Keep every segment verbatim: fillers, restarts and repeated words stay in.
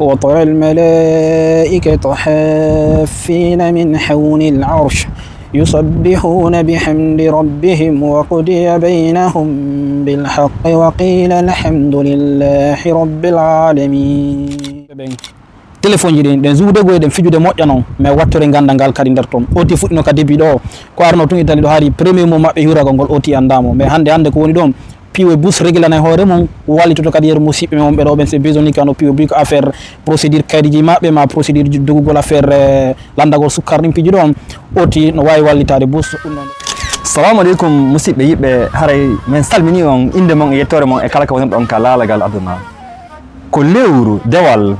وترى الملائكة حافين من حول العرش يسبحون بحمد ربهم وقضي بينهم بالحق وقيل الحمد لله رب العالمين. Téléphone ji ɗin, ɗen zuude goy, ɗen fijude moƴƴa non, mais wattore ganda ngal kadi nder ton. O T fuɗɗino ka début ɗo, ko arno tun Italie ɗo, hari premier mot maɓɓe hiwragol ngol O T andamo. Mais hande, hande ko woni ɗon, P O bus reglana e hoore mum, wallitoto kadi yeru musiɓɓe men wonɓe ɗo ɓen, c'est besoin ni kano P O bu ko affaire procédure kaydi ji maɓɓe, ma procédure ji dogugol affaire, eh, landagol sukkar ɗin piji ɗon, O T no wawi wallitade bus ɗum ɗon. Salamu aleykum, musiɓɓe yiɓɓe, haray men salmini on, inde mon e yettore mon e kala ka wonirɗon ka laalagal aduna. Ko lewru dewal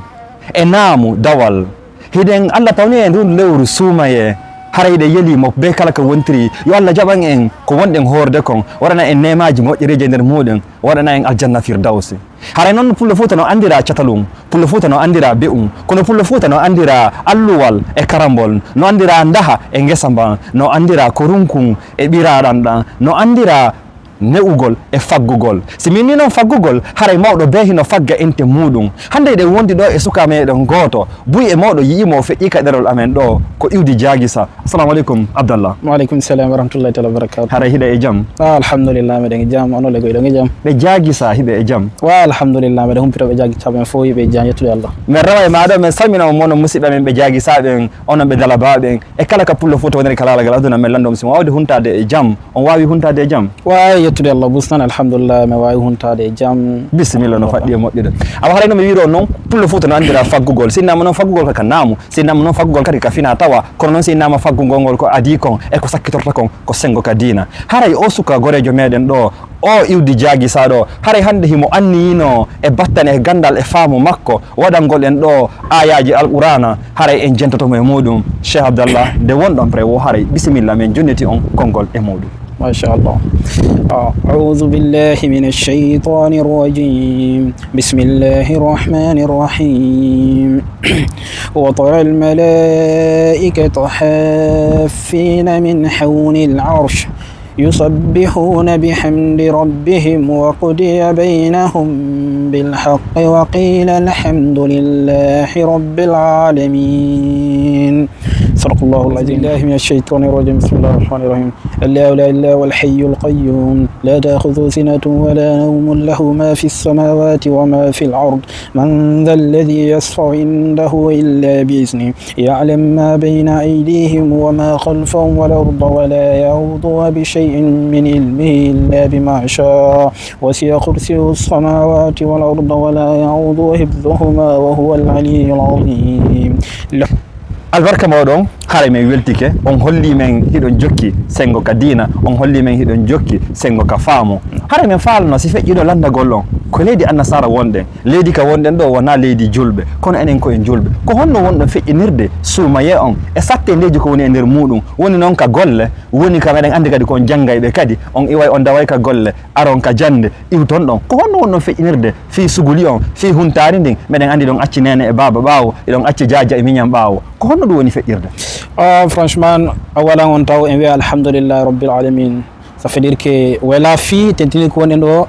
e naamu dawal. Hiɗen Allah tawni e ndun lewru suumayee, hara hiɗen yeli mo bee kala ko wontiri. Yo Allah jaɓan en ko wonɗen hoorde kon, waɗana en neemaaji moƴƴereeji e nder muuɗum, waɗana en aljanna firdawsi. Haray non Pullo Fuuta no anndira catalum, Pullo Fuuta no anndira be'um, kono Pullo Fuuta no anndira alluwal e karambol, no anndira ndaha e ngesa mban, no anndira korunkun e ɓiraaɗan ɗan, no anndira ne'ugol e faggugol. Si min ni non faggugol, haray mawɗo bee hino fagga ente muuɗum. Hannde eɗen wondi ɗo e suka meɗen gooto, buy e mawɗo yi'i mo o feƴƴi ka ɗerol amen ɗo, ko iwdi Jaagisa. Assalamu aleykum, Abdallah. Wa aleykum salam wa rahmatullahi taala wa barakatuh. Haray hiɗa e jam? Ah, alhamdulillah, meɗen e jam. Onon le goyɗon e jam? Ɓe Jaagisa hiɓe e jam? Wa alhamdulillah, meɗen humpito ɓe Jaagisa ɓen fof hiɓe e jam, yettude Allah. Men rewa e maaɗo, men salmina on mono musiɓɓe men ɓe Jaagisa ɓen, onon ɓe Dalaba ɓen, e kala ka Pullo Fuuta woniri ka laalagal aduna, men lanndo mo si mo waawde huntaade e jam. On waawi huntaade e jam? Waawi yettude Allah, bustan, alhamdulillah, mi waawi huntaade e jam. Bisimilla, no faɗɗi e moƴƴude. Awa, haray no mi wiiro non, Pullo Fuuta no anndira faggugol. Si innama non faggugol ka, ka naamu, si innama non faggugol kadi ka fina tawa, kono non si innama faggugol ngol ko adii kon e ko sakkitorta kon, ko senngo ka diina. Haray o suka goreejo meɗen ɗo, o iwdi Jaagisa ɗo, haray hannde himo anniyino e battane e ganndal e faamu makko, waɗangol en ɗo aayaaji Alqur'aana, haray en jentoto mo e muuɗum. Cheikh Abdallah, nde wonɗon prêt woo, haray bisimilla, men jonniti on konngol e muuɗum. Masha Allah. Ah, أعوذ بالله من الشيطان الرجيم. بسم الله الرحمن الرحيم. وترى الملائكة حافين من حول العرش يسبحون بحمد ربهم وقضي بينهم بالحق وقيل الحمد لله رب العالمين. صدق الله العظيم. أعوذ بالله من الشيطان الرجيم. بسم الله الرحمن الرحيم. الله لا إله إلا هو الحي القيوم لا تأخذه سنة ولا نوم له ما في السماوات وما في الأرض من ذا الذي يشفع عنده إلا بإذنه يعلم ما بين أيديهم وما خلفهم والأرض ولا يعوده بشيء من علمه إلا بما شاء وسع كرسيه السماوات والأرض ولا يعوده حفظهما وهو العلي العظيم. Albarka mooɗon, haray men weltike, on holli men hiɗon jokki senngo ka diina, on holli men hiɗon jokki senngo ka faamu. Haray men faalano si feƴƴi ɗo lanndagol on, ko leydi annasaara wonɗen. Leydi ka wonɗen ɗo wonaa leydi julɓe, kono enen ko en julɓe. Ko honno wonɗon feƴƴinirde suumayee on e satteendeeji ko woni e nder muuɗum? Woni non ka golle, woni ka meɗen anndi kadi ko on janngayɓe kadi, on iway on daway ka golle, aron ka jannde, iwton ɗon. Ko honno wonɗon feƴƴinirde fii suguli on, fii huntaari ndin? Meɗen anndi ɗon acci neene e baaba ɓaawo, hiɗon acci jaaja e miñan ɓaawo. Ko honno ɗum woni feƴƴirde? Ah, franchement, awalan on taw en wi'a alhamdulillahi rabbil alamin. Ça veut dire que wela fii tentini ko woni ɗo,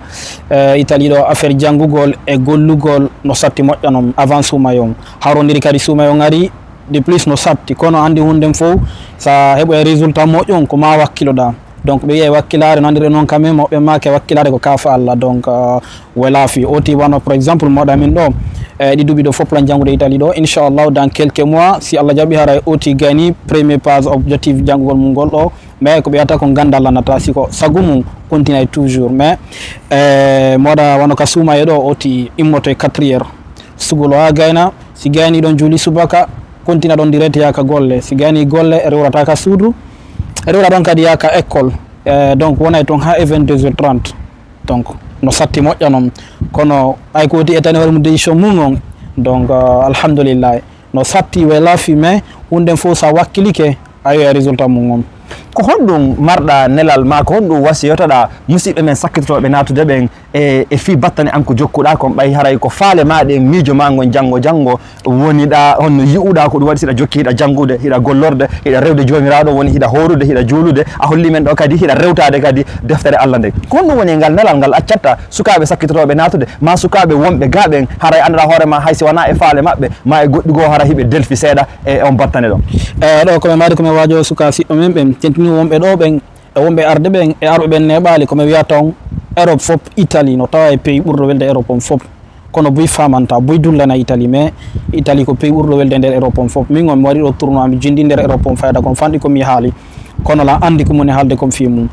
eh, Italie ɗo, affaire janngugol e gollugol no satti moƴƴa non avant suumayee on. Harondiri kadi suumayee on ari, de plus no satti. Kono anndi hunden fof, sa heɓoy résultat moƴƴo on, ko ma wakkiloɗa. Donc, ɓe wi'ay wakkilaare no anndiri non quand même, moɓɓe maake wakkilaare ko kaafa Allah. Donc, euh, wela fii. O T wano, par exemple, moɗa min ɗo, eh, ɗi duuɓi ɗo fof plan janngude Italie ɗo. Inchallah, dans quelques mois, si Allah jaɓi, haray O T gayni premier phase objectif janngugol mum ngol ɗo. Mais ko ɓe wiyata ko ganndal lannata, si ko sagu mum continue toujours. Mais, eh, moɗa wano ka suumayee ɗo, O T immoto e quatre heures. Sugol o haa gayna, si gayni ɗon juuli subaka, continue ɗon direct yaaka golle. Si gayni golle, rewrata ka suudu, rewra ɗon kadi yaaka école. Eh, donc wonay ton haa e vingt-deux heures trente. Donc, no satti moƴƴa non. Kono ay ko O T etani hoore mum décision mum on. Donc, euh, alhamdulillah. No satti, wela fii, mais hunden fof sa wakkilike, a yi'ay résultat mum on. Ko honɗum marɗa nelal maa ko honɗum wasiyotoɗa musiɓɓe men sakkitotooɓe naatude ɓen e, e fii battane an ko jokkuɗaa kon, ɓay haray ko faale maa ɗen, miijo maa ngon janngo janngo woniɗaa, honno yi'uɗaa ko ɗum waɗi, si hiɗa jokki, hiɗa janngude, hiɗa gollorde, hiɗa rewde Joomiraaɗo, woni hiɗa hoorude, hiɗa juulude, a holli men ɗo kadi hiɗa rewtaade kadi deftere Alla nden. Ko honɗum woni e ngal nelal ngal accatta sukaaɓe sakkitotooɓe naatude, maa sukaaɓe wonɓe gaa ɓen, haray anndaa hoore maa hay si wanaa e faale maɓɓe, maa e goɗɗi goo, haray hiɓe delfi seeɗa e on battane ɗon. E, ɗo ko mi mari ko mi waajo sukaa siɗɗo men ɓen, tentini wonɓe ɗo ɓen, e wonɓe arde ɓen e arɓe ɓen neeɓaali, ko mi wiyata on Europe fop, Italie no tawa e pays ɓurɗo welde Europe on fop. Kono buy famanta, buy dullana Italie, mais Italie ko pays ɓurɗo welde nder Europe on fop. Min on mi waɗi ɗo tournoi, mi jindi nder Europe on fayda kon fanɗi ko mi haali. Kono la anndi ko moni haalde kon fii mum.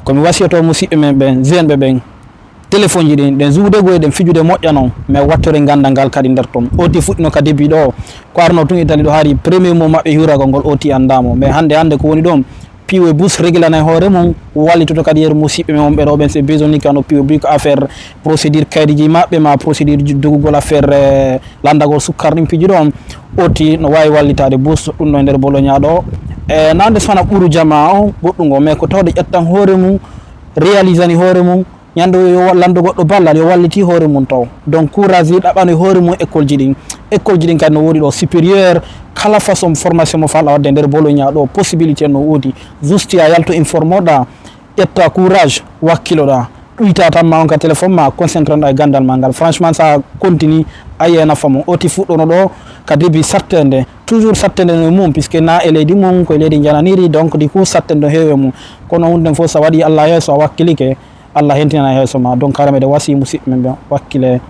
Ko mi wasiyoto musiɓɓe men ɓen, jeune ɓe ɓen, téléphone ji ɗin, ɗen juude goy, ɗen fijude moƴƴa non, mais wattore gandal ngal kadi nder ton. Oti fuɗɗino ka début ɗo, ko arno tun Italie ɗo hari premier mot maɓɓe hiwragol ngol oti andamo. Mais hande, hande ko woni ɗon, P O bus reglana e hoore mum, wallitoto kadi yer musiɓɓe men wonɓe ɗo ɓen, c'est besoin ni kano P O bus ko affaire procédure kaydiji maɓɓe, ma procédure ji dogugol affaire, eh, landagol sukkar ɗin piji ɗon. Oti no wawi wallitade bus ɗum ɗo e nder Bologna ɗo. E nande fana ɓuru jama on goɗɗum ngo, mais ko tawde ƴettan hoore mum, réalisani hoore mum, ñande yo wa-, lanndo goɗɗo ballal, yo walliti hoore mum taw. Donc, courage ɗaɓɓano e hoore mum école ji ɗin. École ji ɗin kadi no woodi ɗo supérieur, kala façon formation mo falɗa waɗde nder Bologna ɗo, possibilité no woodi. Juste a yalto informoɗa, ƴetta courage, wakkiloɗa. Ɗuyta tan ma on ka téléphone ma, concentré ɗa e gandal ma ngal. Franchement, sa continue, a yiya nafa mum. Oti fuɗɗono ɗo, ka début sattende. Toujours sattende no mum, puisque na e leydi mum, ko e leydi jananiri, donc du coup sattende no heewi e mum. Kono hunde fof sa waɗi Allah yeeso, a wakkilike, Allah hentinana yeeso ma. Donc, hara meɗen wasi musiɓɓe men ɓen, wakkile.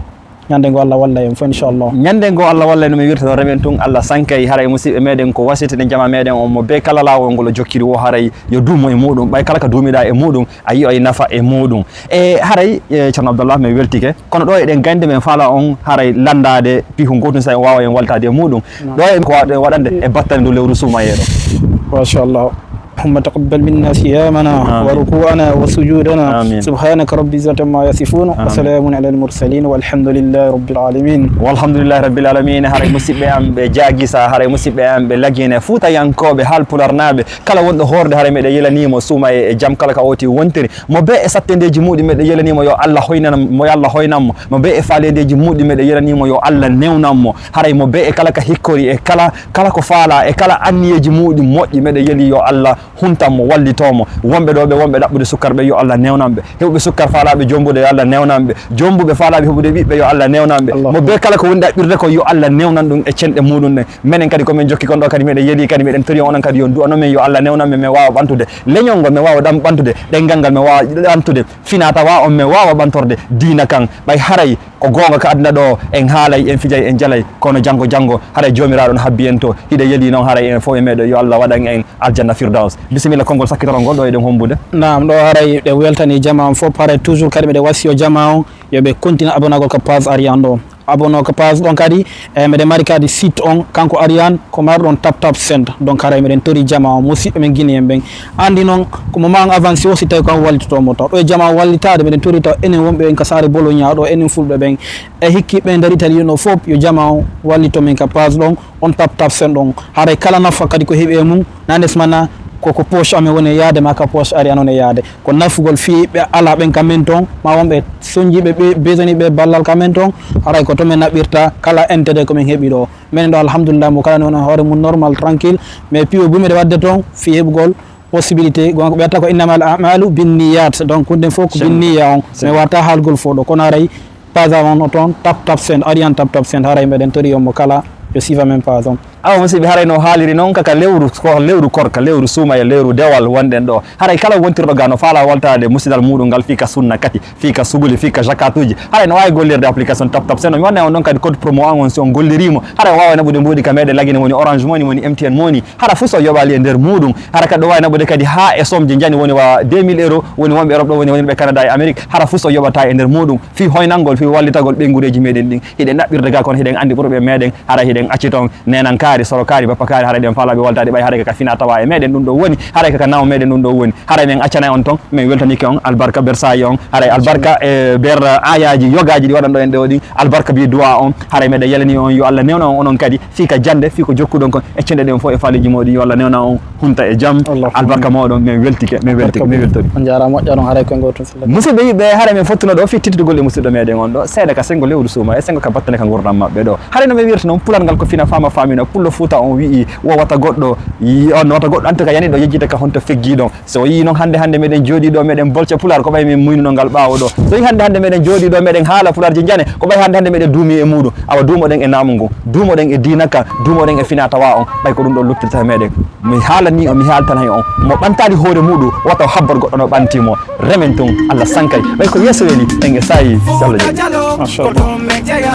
Ñande ngo Allah walla en fof, inchallah. Ñande ngo Allah walla en, no mi wirtata remen tun, Allah sankay. Haray musiɓɓe meɗen, ko wasiyeten jama meɗen on, mo be kala laawol ngol o jokkiri wo, haray yo duumo e muɗum. Ɓay kala ka duumiɗa e muɗum, a yi'oy nafa e muɗum. E haray, e, Ceerno Abdallah, mi weltike. Kono ɗo eɗen gayndi men faala on haray lanndaade pihu ngotun, so en waawa en waltaade e muɗum. Naam. Ɗo e ko waawa waɗande e battane ndu lewru suumayee ɗo. Machallah. اللهم تقبل منا صيامنا آمين. وركوعنا وسجودنا. آمين. سبحانك رب العزة عما يصفون. آمين. وسلام على المرسلين والحمد لله رب العالمين. Walhamdulillahi rabbil alamin. Haray musiɓɓe am ɓe Jaagisa, haray musiɓɓe am ɓe Lagine, Fuutayankooɓe, Haalpularnaaɓe, kala wonɗo hoorde, haray meɗen yelanimo suumayee e jam kala ka oti wontiri. Mo be e sattendeeji muɗum, meɗen yelanimo yo Allah hoynan mo, yo Allah hoynan mo. Mo be e faaleendeeji muɗum, meɗen yelanimo yo Allah newnan mo. Haray mo be e kala ka hikkori e kala, kala ko faala e kala anniyeeji muɗum moƴƴi, meɗen yeli yo Allah huntan mo, wallito mo. Wonɓe ɗo ɓe wonɓe ɗaɓɓude sukkar ɓe, yo Allah newnan ɓe. Heɓuɓe sukkar faalaaɓe jombude, yo Allah newnan ɓe. Jombuɓe faalaaɓe heɓude ɓiɓɓe, yo Allah newnan ɓe. Allahumma. Mo be kala ko woni ɗaɓɓirde kon, yo Allah newnan ɗum e cenɗe muɗum ɗen. Menen kadi ko men jokki kon ɗo kadi, meɗen yeli kadi, meɗen tori on, onon kadi yo du'ano men, yo Allah newnan men, men waawa ɓantude leñol ngol, men waawa ɗam ɓantude ɗemngal ngal, men waawa ɓantude fina tawa on, men waawa ɓantorde diina kan. Ɓay haray ko goonga ka aduna ɗo, en haalay, en fijay, en jalay, kono janngo, janngo haray Joomiraaɗo no habbi en to. Hiɗen yeli noon haray en fof e meɗen yo Allah waɗan en aljanna Firdaws. Bisimilla, konngol sakkitorol ngol ɗo eɗen hombude. Naam, ɗo haray ɗe weltani jama on fof, haray toujours kadi meɗen wasiyo jama on yo ɓe continue abonagol ka page Ariane ɗo. Abono ka page ɗon kadi, e meɗen mari kadi site on, kanko Ariane, ko marɗon tap tap send. Donc haray meɗen tori jama on, musiɓɓe men Guinéen ɓen. Andi noon, ko mo ma on avancé o, si tawi ko an wallitoto mo taw. Ɗo e jama on wallitaade, meɗen tori taw enen wonɓe en ka saare Bologna ɗo, enen fulɓe ɓen. E hikki ɓen dari tali no fof, yo jama on wallito men ka page ɗon, on tap tap send ɗon. Haray kala nafa kadi ko heɓi e mum, na ndes mana ko, ko poche amen woni e yaade, ma ka poche Ariane woni e yaade. Ko nafugol fii ɓe alaa ɓen ka men ton, ma wonɓe sonjiiɓe ɓe, besoniiɓe ballal ka men ton, haray ko to men naɓirta kala intérêt ko men heɓi ɗo. Menen ɗo, alhamdulillah, mo kala ne wona hoore mum normal, tranquille. Mais piwo bumi ɗe waɗde ton, fii heɓugol possibilité, gonga ko ɓe watta ko innamal a'malu binniyat. Donc, hunde fof ko binniya on. Mais wata haalgol fof ɗo. Kono haray page on o toon, tap tap send, Ariane tap tap send, haray meɗen tori on mo kala, yo siifa men page on. Awa, musiɓɓe, haray no haaliri noon, kaka lewru, ko lewru korka, lewru suumayee, lewru dewal wonɗen ɗo. Haray kala wontirɗo ga no faala waltaade musidal muɗum ngal fii ka sunna kati, fii ka suguli, fii ka jakatuji. Haray no waawi gollirde application tap tap send. Mi wanna on ɗon kadi code promo an on, si on gollirimo. Haray o waawa naɓude mboɗi ka meɗen Lagine, woni Orange Money, woni M T N Money. Hara fuu so yoɓaali e nder muɗum. Hara kadi ɗo waawi naɓude kadi haa e somje njani, woni wa deux mille euros, woni wonɓe Europe ɗo, woni wonɓe Canada e Amérique. Hara fuu so yoɓata e nder muɗum. Fii hoynangol, fii wallitagol ɓeyngureeji meɗen ɗin. Hiɗen ɗaɓɓirde ga kono hiɗen anndi ɓurɓe meɗen, hara hiɗen acci toon nenankaari. kadi soro kaari, bappa kaari, haray ɗen faalaaɓe waltaade ɓay, haray kaka fina tawa e meɗen ɗum ɗo woni, haray kaka nawo meɗen ɗum ɗo woni. Haray men accanay on ton, men weltanike on, albarka ber saayi on, haray albarka e ber ayaji yogaji ɗi waɗanɗo en ɗo ɗi, albarka bi du'a on, haray meɗen yalani on, yo Allah newna on onon kadi, fii ka jande, fii ko jokkuɗon kon, e cenɗe ɗen fof e faaleji moɗon, yo Allah newna on hunta e jam, albarka moɗon, men weltike, men weltike, men weltori. On jaaraama moƴƴa ɗon, haray koye ngoo tun sella. Musidɓe yiɓɓe, haray men fottuno ɗo fii tittugol e musidɗo meɗen on ɗo, seeɗa ka sengo lewru suuma, e sengo ka battane ka ngurndan maɓɓe ɗo. Haray no men wirta non, pular ngal ko fina faama faamina, pullo Fuuta on wi'i, wo wata goɗɗo, yi-, on wata goɗɗo, en tout cas, yani ɗo yejjita ka honto feggi ɗon. So o yii noon hannde, hannde meɗen jooɗii ɗo, meɗen bolca Pulaar, ko ɓay min muynuno ngal ɓaawo ɗo. So yii hannde, hannde meɗen jooɗii ɗo, meɗen haala Pulaarji njane, ko ɓay hannde, hannde meɗen duumi e muuɗum. Awa duumoɗen e naamu ngu, duumoɗen e diina ka, duumoɗen e fina tawa on, ɓay ko ɗum ɗo luttirta e meɗen. Mi haalanii on, mi haaltanay on, mo ɓantaali hoore muuɗum, wata o habbar goɗɗo no ɓanti mo. Remen tun, Allah sankay. Ɓay ko yeeso weli, en e saayi, si Allah jaɓi. Machallah.